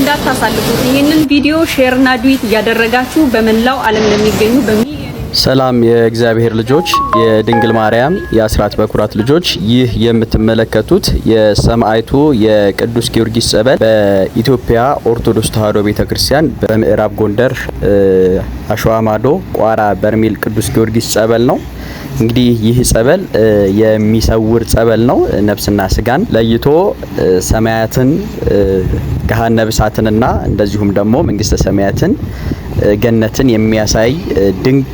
እንዳታሳልፉት። ይህንን ቪዲዮ share ና duet እያደረጋችሁ በመላው ዓለም ለሚገኙ በሚሊዮን ሰላም የእግዚአብሔር ልጆች፣ የድንግል ማርያም የአስራት በኩራት ልጆች፣ ይህ የምትመለከቱት የሰማዕቱ የቅዱስ ጊዮርጊስ ጸበል በኢትዮጵያ ኦርቶዶክስ ተዋሕዶ ቤተክርስቲያን በምዕራብ ጎንደር አሸዋ ማዶ ቋራ በርሜል ቅዱስ ጊዮርጊስ ጸበል ነው። እንግዲህ ይህ ጸበል የሚሰውር ጸበል ነው። ነፍስና ስጋን ለይቶ ሰማያትን፣ ገሃነመ እሳትንና እንደዚሁም ደግሞ መንግስተ ሰማያትን፣ ገነትን የሚያሳይ ድንቅ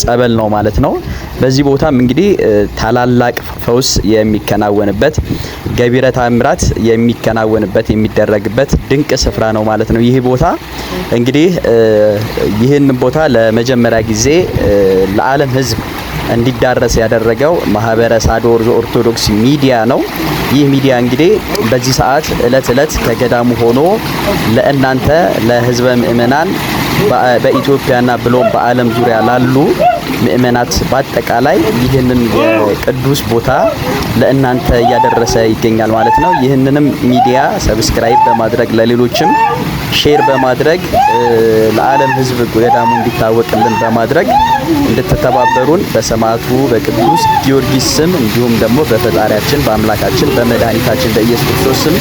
ጸበል ነው ማለት ነው። በዚህ ቦታም እንግዲህ ታላላቅ ፈውስ የሚከናወንበት፣ ገቢረ ተአምራት የሚከናወንበት፣ የሚደረግበት ድንቅ ስፍራ ነው ማለት ነው። ይህ ቦታ እንግዲህ ይህን ቦታ ለመጀመሪያ ጊዜ ለዓለም ሕዝብ እንዲዳረስ ያደረገው ማህበረ ሳዶር ኦርቶዶክስ ሚዲያ ነው። ይህ ሚዲያ እንግዲህ በዚህ ሰዓት እለት እለት ከገዳሙ ሆኖ ለእናንተ ለህዝበ ምእመናን በኢትዮጵያና ብሎም በዓለም ዙሪያ ላሉ ምእመናት በአጠቃላይ ይህንን የቅዱስ ቦታ ለእናንተ እያደረሰ ይገኛል ማለት ነው። ይህንንም ሚዲያ subscribe በማድረግ፣ ለሌሎችም share በማድረግ፣ ለዓለም ሕዝብ ገዳሙ እንዲታወቅልን በማድረግ እንድትተባበሩን በሰማዕቱ በቅዱስ ጊዮርጊስ ስም እንዲሁም ደግሞ በፈጣሪያችን በአምላካችን በመድኃኒታችን በኢየሱስ ክርስቶስ ስም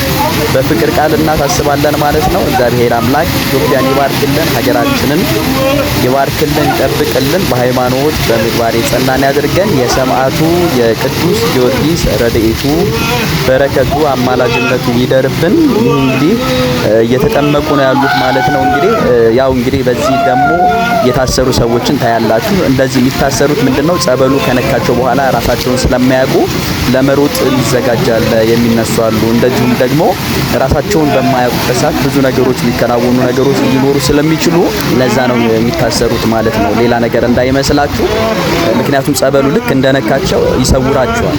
በፍቅር ቃል እናሳስባለን ማለት ነው። እግዚአብሔር አምላክ ኢትዮጵያን ይባርክልን፣ ሀገራችንን ይባርክልን፣ ይጠብቅልን፣ በሃይማኖት በምግባር የጸናን ያድርገን። የሰማዕቱ የቅዱስ ጊዮርጊስ ረድኤቱ፣ በረከቱ፣ አማላጅነቱ ይደርብን። ይህ እንግዲህ እየተጠመቁ ነው ያሉት ማለት ነው። እንግዲህ ያው እንግዲህ በዚህ ደግሞ የታሰሩ ሰዎችን ታያላችሁ። እንደዚህ የሚታሰሩት ምንድነው? ጸበሉ ከነካቸው በኋላ ራሳቸውን ስለማያውቁ ለመሮጥ ይዘጋጃል የሚነሱ አሉ። እንደዚሁም ደግሞ ራሳቸውን በማያውቁበት ሰዓት ብዙ ነገሮች የሚከናወኑ ነገሮች ሊኖሩ ስለሚችሉ ለዛ ነው የሚታሰሩት ማለት ነው። ሌላ ነገር እንዳይመስላችሁ። ምክንያቱም ጸበሉ ልክ እንደነካቸው ይሰውራቸዋል።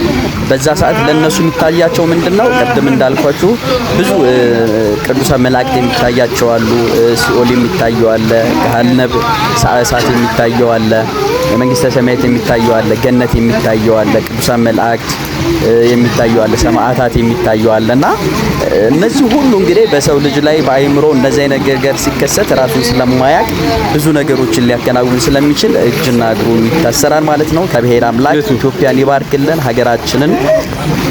በዛ ሰዓት ለነሱ የሚታያቸው ምንድነው? ቅድም እንዳልኳችሁ ብዙ ቅዱሳን መላእክት የሚታያቸው አሉ። ሲኦል የሚታየው አለ። ገሃነመ እሳት የሚታየው አለ። መንግስተ ሰማያት የሚታየው አለ። ገነት የሚታየው አለ። ቅዱሳን መላእክት የሚታየው አለ። ሰማዕታት የሚታየው አለ። እና እነዚህ ሁሉ እንግዲህ በሰው ልጅ ላይ በአይምሮ እንደዚህ አይነት ነገር ሲከሰት ራሱን ስለማያቅ ብዙ ነገሮችን ሊያከናውን ስለሚችል እጅና እግሩ ይታሰራል ማለት ነው። ከብሔር አምላክ ኢትዮጵያን ይባርክልን፣ ሀገራችንን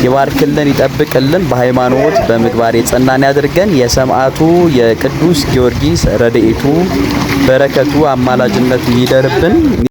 ይባርክልን፣ ይጠብቅልን፣ በሃይማኖት በምግባር የጸናን ያድርገን። የሰማዕቱ የቅዱስ ጊዮርጊስ ረድኤቱ፣ በረከቱ፣ አማላጅነቱ ይደርብን።